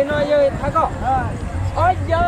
No yog thab koj. Oj yog.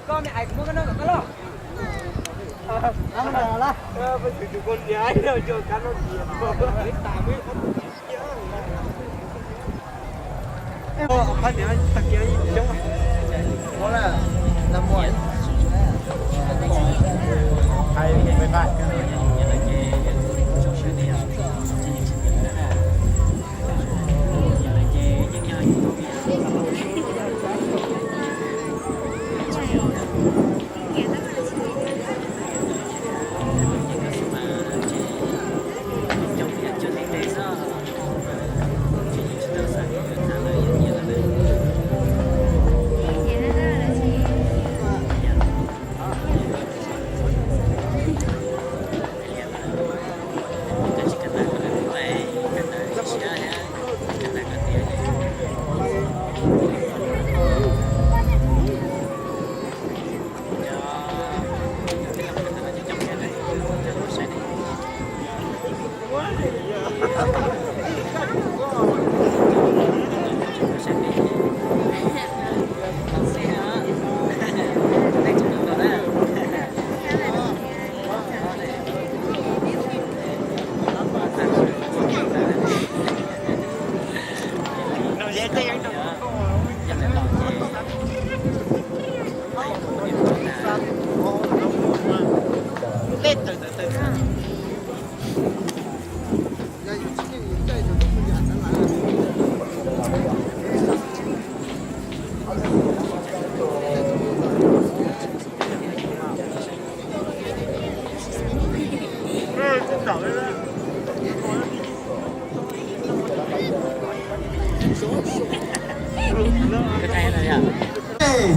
Koj me ais kuv muab koj noj kom koj loj.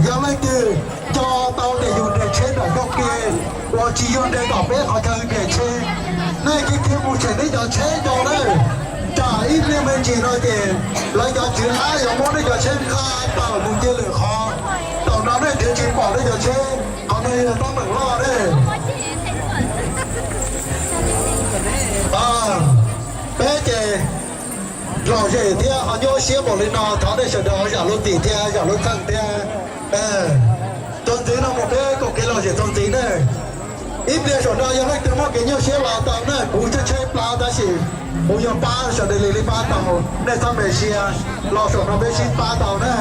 Yog leej twg nco tau tias yus nres tsheb ntawm nkauj ke uas tsis yog nres tom peb qhov chaw nres tsheb, nej cia li mus tshem nej cov tsheb nco na. Tsam ib pliag me ntsis no ces lawv cov tswv ab yuav muab nej cov tsheb nqa tawm mus cia lwm qhov. Thaum no nej twb tsis pom nej cov tsheb, qhov no yog teeb meem loj ne. Peb ces lom zem thiab ho nyuaj siab npaum li no, thov nej sawv daws zam lub txim thiab zam lub txim thiab. Txuas ntxiv no mus peb koom kev lom zem txuas ntxiv ne. Ib pliag saum no yog leej twg muaj kev nyuaj siab los tau na, kuv tsheb tsheb plab tab sis kuv yuav pab sawv daws li li pab tau, nej txhob me sia, los saum no peb sib pab tau na.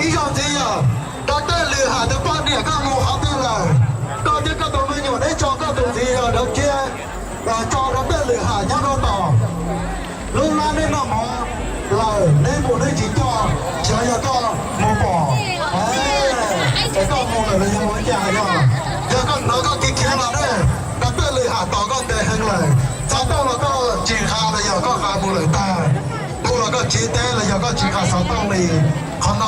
Ib zaug ntxiv yog Dawb Tej Lwm Ham tus poj niam, koj mus qhov twg lawm? Koj thiab koj tus me nyuam neb tso koj tus ntxiv yog Dawb Tsiab, tso Dawb Tej Lwm Ham nyob rau tom lub lab neb noj mov lawm, neb mus neb tsis coj, xyov yog koj mus pom, es koj mus lawm los yog ua cas yog. Yog koj hnov koj khiav khiav los ne, Dawb Tej Lwm Ham tos koj ntev heev lawm. Xov tooj los koj tsis nqa los yog koj nqa mus lawm tag, hu los koj tsis teb los yog koj tsis nqa xov tooj li. Qhov no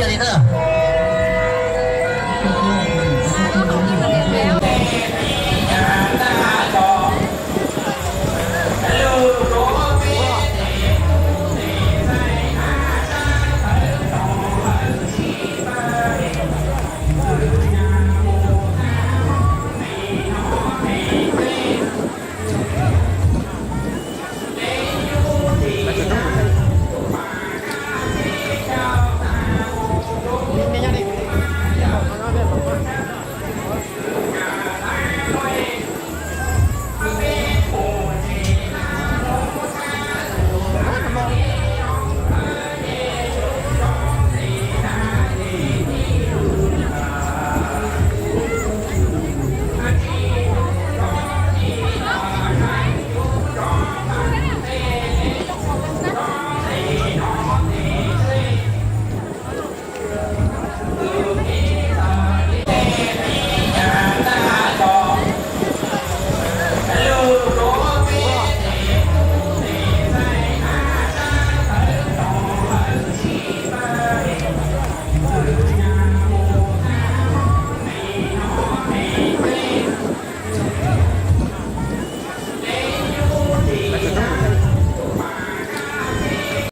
li na.